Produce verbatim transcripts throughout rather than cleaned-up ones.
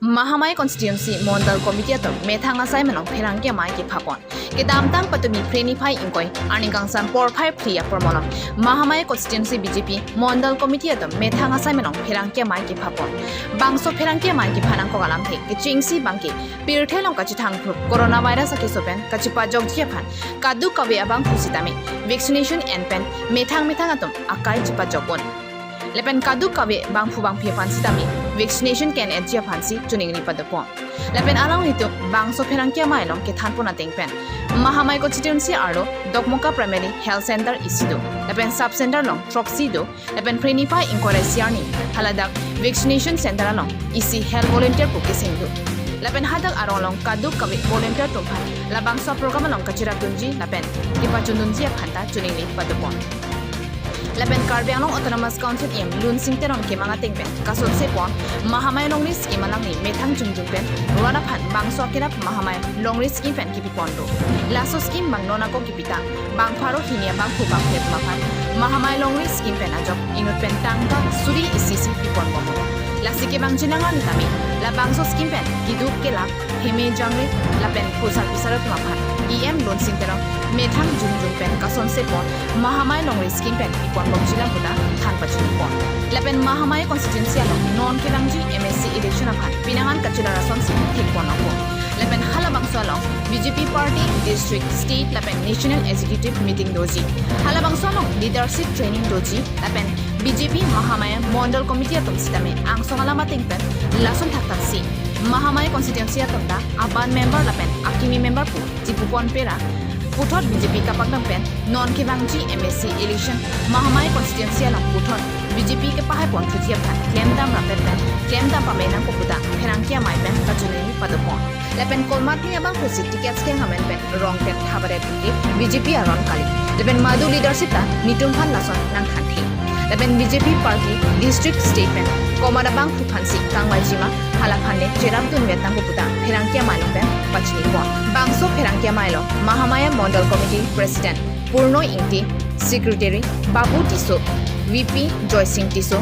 Mahamaya Constituency Mondal Committee atum methang asai malom pherangke amei kephapon. Kedamtang patumi phre niphai ingkoi, arni kangsam porphai phli apor malom Mahamaya Constituency B J P Mondal Committee atum methang asai malom pherangke amei kephapon. Bangso pherangke amei kepha nangkok alamthe kechengsi abangke pirthe along kachethang phrup coronavirus akeso pen kachepajokji aphan kadokave abangphu sitame vaccination en pen methang methang atum akai chepajok un. Lapen kadokave bangphu bangphi aphan sitame vaccination ke-en etji aphansi choningri padopon. Lapen alanglitum bangso pherangke amei along kethanpon ateng pen Mahamaya Constituency arlo Dokmoka Primary Health Center isi do, lapen Sub Center along throksi do, lapen phre niphai ingkoi ra isi arni haladak vaccination center along isi health volunteer pu keseng do. Lapen hadak arong along kadokave volunteer atum aphan labangso program along kacherapdunji lapen kepachundunji aphan ta choningri padopon. Lapen Karbi Anglong Autonomous Council E M Lunsing Teron kemang ateng pen kasonsepon Mahamaya Longri Scheme alangli methang jongjong pen rat aphan bangso akerap Mahamaya Longri Scheme pen kepipon do. Laso scheme bang non ako kepitang bang pharo hini abangphu bangphi atum aphan Mahamaya Longri Scheme pen ajok inut pen tangka suri isi isi pipon bom. Lasi kevang jinang arni tame labangso scheme pen keduk kelak heme jangre lapen phusar phisar atum aphan E M Lunsing Teron methang jongjong pen kasonsepon Mahamaya Longri Scheme pen pipon bomji alam puta than pachinipon. Lapen Mahamaya Constituency along non kevangji M A C election aphan pinangan kachelar asonsi thekpon nangpo. Lapen halabangso along B J P party, district, state lapen national executive meeting doji. Halabangso along leadership training doji lapen B J P Mahamaya Mondal Committee atum sitame angsong alam ateng pen lason thakthak si Mahamaya Constituency atum ta aban member lapen akimi member pu chipupon pera puthot B J P kapakdam pen non kevangji M A C election Mahamaya Constituency along puthot B J P kepahai pon thuji aphan klemdam rapet pen klemdam pame nangpo puta pherangke amei pen kachoningri padopon. Lapen kolmatni abangphu si tickets kehang amen pen rong pen thabaret ke B J P aron kali. Lapen madu leadership ta netum aphan lason nangthanthe. Lapen B J P party district state pen komat abangphu aphansi kangmaiji ma hala aphan le cherapdun vet nangpo puta pherangke amei along pen pachinipon. Bangso pherangke amei along Mahamaya Mondal Committee President Purno Ingti, Secretary Babu Tisso, V P Joysing Tisso,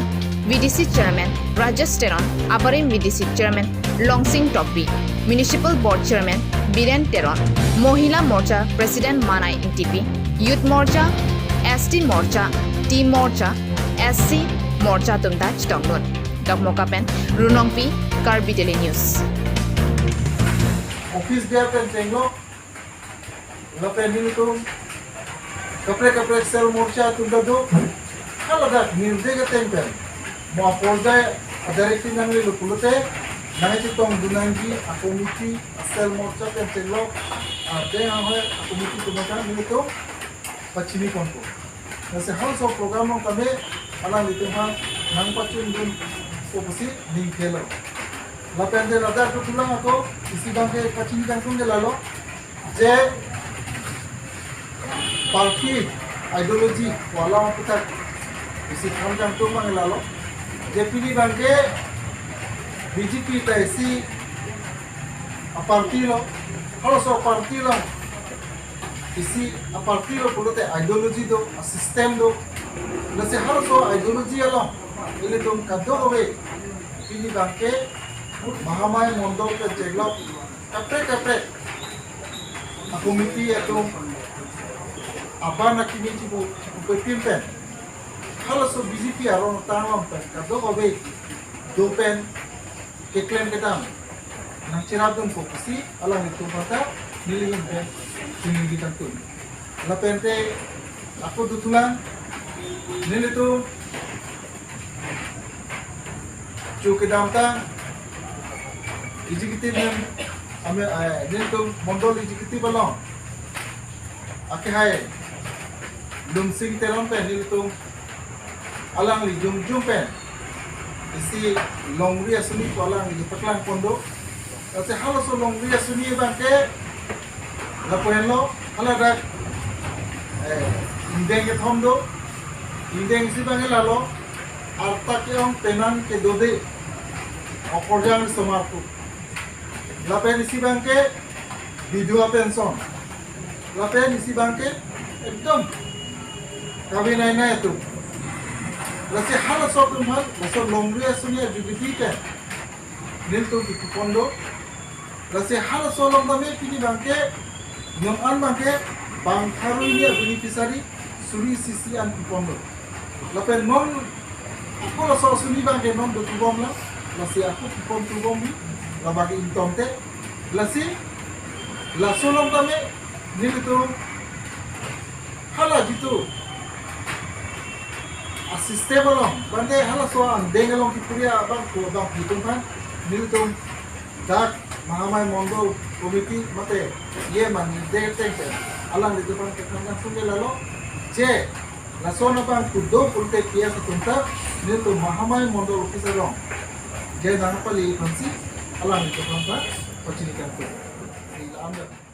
V D C Chairman Rajesh Teron, Abarim V D C Chairman Longsing Tokbi, Municipal Board Chairman Biren Teron, Mohila Morcha President Manai Ingtipi, Youth Morcha, S T Morcha, Tea Morcha, S C Morcha atum ta chetongdun. Dokmoka pen Runongpi, Karbi Daily News. Office bearer pen chenglok, lapen nelitum kaprek kaprek cell morcha atum ta do, haladak nirde ke ateng pen mo aporjai adirect nanglelo pulote nangchetongdun nangji a committee a cell morcha pen chenglok, a deng ahoi a committee atum aphan nelitum pachiniponpo. Lasi halaso program along tame alanglitum aphan nangpachundunpo pusi ning khelo. Lapen de ladak tu tulang ako isi abangke kachini kangtung ke lalo je party ideology wala aputhak isi tham kangtung abang lalo. Je pini abangke B J P ta isi a party lo, halaso a party lo, isi a party lo pulote ideology do, a system do. Lasi halaso ideology along ilitum kadokave pini abangke Mahamaya Mondal pen chenglok kaprek kaprek a committee atum aban akimi chipu upepin pen halaso B J P aron tang along pen kadokave do pen keklem kedam nangcherapdunpo pusi alanglitum aphan ta neli ahin pen chingki kangtung. Lapen te ako dutulang nelitum chu kedamtang executive mem ame eh, nelitum Mondal executive along akehai Lunsing Teron pen nelitum alangli jongjong pen isi longri asuni ko alangli paklang pon do. Lasi halaso longri asuni abangke lapu henlo haladak eh, ingdeng kethom do. Ingdeng isi abangke lalo arta ke-ong penang kedode okorjang somar pu. Lapen isi abangke bidhua pension. Lapen isi abangke ekdom kave nai nai atum. Lasi halaso atum aphan laso longri asuni ajugiti ke nelitum kipipon do. Lasi halaso along tame pini abangke, non an abangke, bang pharo hini a-beneficiary, suri isi isi an pipon do. Lapen non, ako laso asuni abangke non dothu bomlang, lasi ako pipon thu bom hi, labangke ingtong te. Lasi, laso along tame, nelitum, hala jitu a-system along, bante halaso angdeng along kipuri abang ko abang pitung kan, nelitum dak Mahamai Mondol Committee mate ye mani dek teng teng alanglitum aphan kethan langsung ke lalo, je laso anabang kudo pulote P S atum ta nelitum Mahamai Mondol Office along je nangpali aphansi alanglitum aphan ta pachini kan tu. Ila amda.